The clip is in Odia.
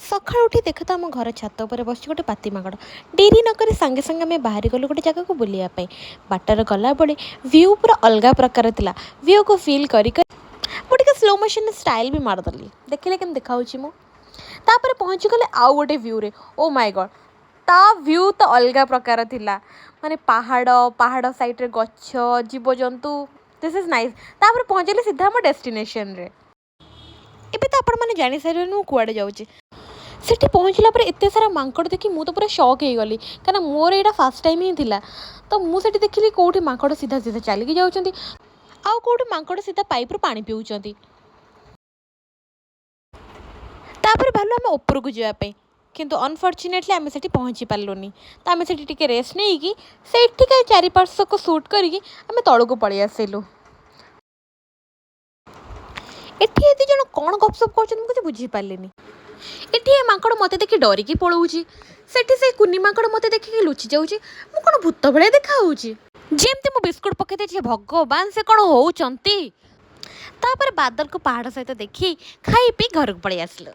ସକାଳୁ ଉଠି ଦେଖ ତ, ଆମ ଘର ଛାତ ଉପରେ ବସିଛି ଗୋଟେ ପାତି ମାଙ୍କଡ଼। ଡେରି ନକରି ସାଙ୍ଗେ ସାଙ୍ଗେ ଆମେ ବାହାରି ଗଲୁ ଗୋଟେ ଜାଗାକୁ ବୁଲିବା ପାଇଁ। ବାଟରେ ଗଲାବେଳେ ଭ୍ୟୁ ପୁରା ଅଲଗା ପ୍ରକାର ଥିଲା। ଭ୍ୟୁକୁ ଫିଲ୍ କରି କରି ମୁଁ ଟିକେ ସ୍ଲୋ ମୋସନ୍ ଷ୍ଟାଇଲ୍ ବି ମାରିଦେଲି। ଦେଖିଲେ କେମିତି ଦେଖାହେଉଛି ମୁଁ। ତାପରେ ପହଞ୍ଚିଗଲେ ଆଉ ଗୋଟେ ଭ୍ୟୁରେ। ଓ ମାଇ ଗଡ଼୍, ତା ଭ୍ୟୁ ତ ଅଲଗା ପ୍ରକାର ଥିଲା। ମାନେ ପାହାଡ଼, ପାହାଡ଼ ସାଇଡ଼୍ରେ ଗଛ, ଜୀବଜନ୍ତୁ। This is nice. ତାପରେ ପହଞ୍ଚିଲେ ସିଧା ଆମ ଡେଷ୍ଟିନେସନରେ। ଏବେ ତ ଆପଣମାନେ ଜାଣିସାରିଲେଣି ମୁଁ କୁଆଡ଼େ ଯାଉଛି। ସେଠି ପହଞ୍ଚିଲା ପରେ ଏତେ ସାରା ମାଙ୍କଡ଼ ଦେଖି ମୁଁ ତ ପୁରା ସକ୍ ହେଇଗଲି, କାହିଁକିନା ମୋର ଏଇଟା ଫାର୍ଷ୍ଟ ଟାଇମ୍ ହିଁ ଥିଲା। ତ ମୁଁ ସେଠି ଦେଖିଲି, କେଉଁଠି ମାଙ୍କଡ଼ ସିଧା ସିଧା ଚାଲିକି ଯାଉଛନ୍ତି, ଆଉ କେଉଁଠି ମାଙ୍କଡ଼ ସିଧା ପାଇପ୍ରୁ ପାଣି ପିଉଛନ୍ତି। ତାପରେ ଭାବିଲୁ ଆମେ ଉପରକୁ ଯିବା ପାଇଁ, କିନ୍ତୁ ଅନଫର୍ଚୁନେଟଲି ଆମେ ସେଠି ପହଞ୍ଚି ପାରିଲୁନି। ତ ଆମେ ସେଠି ଟିକେ ରେଷ୍ଟ ନେଇକି ସେଇଠିକା ଚାରିପାର୍ଶ୍ୱକୁ ସୁଟ୍ କରିକି ଆମେ ତଳକୁ ପଳେଇ ଆସିଲୁ। ଏଠି ଏ ଦୁଇ ଜଣ କ'ଣ ଗପସପ କରୁଛନ୍ତି, ମୁଁ କିଛି ବୁଝିପାରିଲିନି। ଏଠି ଏ ମାଙ୍କଡ଼ ମୋତେ ଦେଖି ଡରିକି ପଳଉଛି, ସେଠି ସେ କୁନି ମାଙ୍କଡ଼ ମୋତେ ଦେଖିକି ଲୁଚି ଯାଉଛି। ମୁଁ କ'ଣ ଭୂତ ଭଳିଆ ଦେଖା ହେଉଛି? ଯେମିତି ମୁଁ ବିସ୍କୁଟ ପକେଇ ଦେଇଛି, ଭଗବାନ, ସେ କ'ଣ ହଉଛନ୍ତି! ତାପରେ ବାଦଲକୁ ପାହାଡ଼ ସହିତ ଦେଖି ଖାଇ ପିଇ ଘରକୁ ପଳେଇ ଆସିଲୁ।